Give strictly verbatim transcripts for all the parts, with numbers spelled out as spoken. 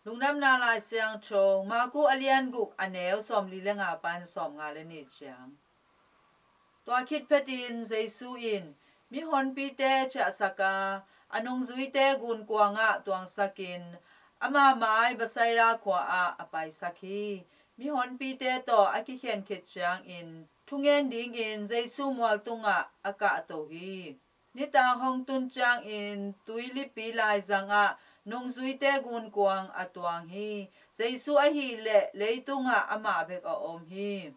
Lungdamna Lai Siangtho, Marku a lian guk, a neu sawmli le nga pan sawmnga le nih ciang. Tua khit phetin Jesu in mihonpite ciahsak a, a nungzuite gunkuangah tuangsakin ama mai Bethsaida khua-ah a paisak hi. Mihonpite tawh a kikhen khit ciangin thungen dingin Jesu mual tungah a kahto hi. Nitak hong tun ciangin tuilipi laizangah nungzuite gunkuang a tuang hi. Jesu ahih leh leitungah amah bek a om hi.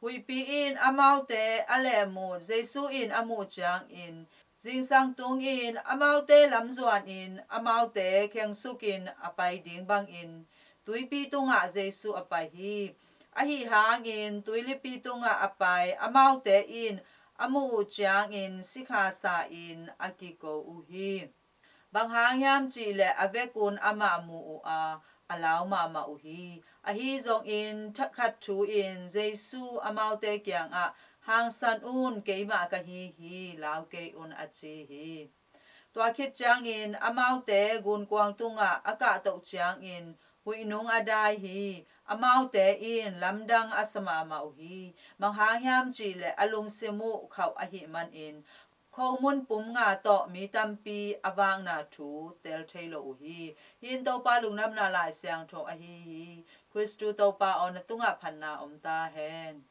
Huihpi in amaute a lehmut Jesu in a muh ciangin, zingsang tungin amaute lamzuanin amaute khengsukin a pai ding bangin tuipi tungah Jesu a pai hi. Ahi hangin tuilipi tungah a pai amaute in a muh uh ciangin sikha sa-in a kiko uh hi. Bang hang hiam cihleh a vekun amah mu uh a, a lau mahmah uh hi. Ahi zongin thakhat thu-in Jesu amaute kiangah, "Hangsan un, keimah ka hi hi, lau kei un," a ci hi. Tua khit ciangin amaute gunkuang tungah a kahtoh ciangin huihnung a dai hi. Amaute in lamdang a sa mahmah uh hi. Bang hang hiam cihleh a lungsim uh khauh ahih manin khomun pum nga tawh mi tampi a vakna thu tel thei lo uh hi. Hih in Topa Lungdamna Lai Siangtho ahi hi. Khristu Topa aw, na tungah phatna om ta hen.